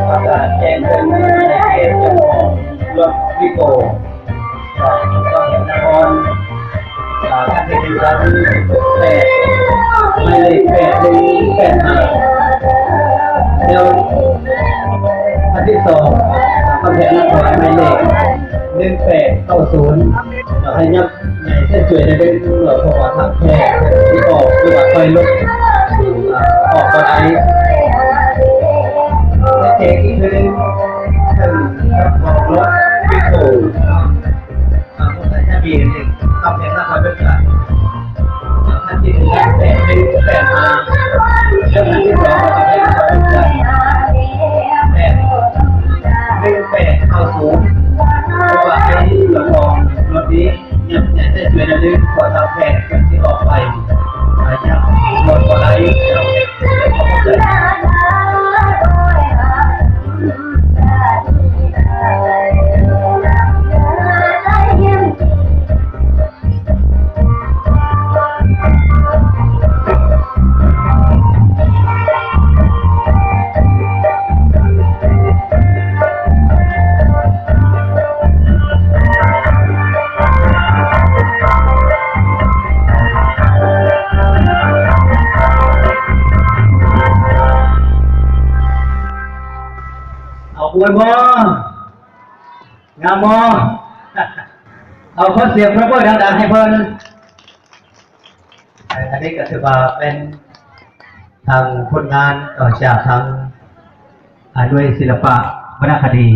ປະກາດແຈ້ງເຕືອນໃຫ້ແກ່ເຈົ້າຂອງລົດວິໂກ ຈາກນະຄອນ ອ່າ ຄັນທີໜຶ່ງ ແປດ ໝາຍເລກ ແປດໜຶ່ງແປດຫ້າ ແລ້ວຄັນທີສອງ ຄຳແພງນະຄອນ ໝາຍເລກ ໜຶ່ງແປດເກົ້າສູນ ໃຫ້ຍັບໃຫຍ່ໃສ່ຊ່ວຍໃນເລື່ອງ ເພາະວ່າທາງແພງທີ່ອອກ ຫຼືວ່າຖອຍລົດ ອ່າ ອອກບໍ່ໄດ້ ແລະ ແຈ້ງອີກເທື່ອໜຶ່ງ ເຖິງກັບຂອງລົດວິໂກ ອ່າ ບໍ່ໃສ່ທະບຽນ ຄຳແພງນະຄອນເປັນການ ຄັນທີໜຶ່ງ ແປດໜຶ່ງແປດຫ້າ ແລະ ຄັນທີສອງ ແປດໜຶ່ງແປດເກົ້າສູນ ເພາະວ່າໃນລະບອບລົດນີ້ ຍັບໃຫຍ່ໃສ່ຊ່ວຍໜ້ອຍໜຶ່ງ ເພາະວ່າທາງແພງເພິ່ນຊິອອກໄປ ອ່າ ຍັບລົດບໍ່ໄດ້. ເອົາ ມ່ວນບໍ່? ງາມບໍ່? ເອົາ ຂໍສຽງປະມືດັງໆໃຫ້ເພິ່ນ. ອັນນີ້ກໍຖືວ່າເປັນທາງຜົນງານ ເອີ ຈາກທາງ ອາ ໜ່ວຍສິລະປະວັນນະຄະດີ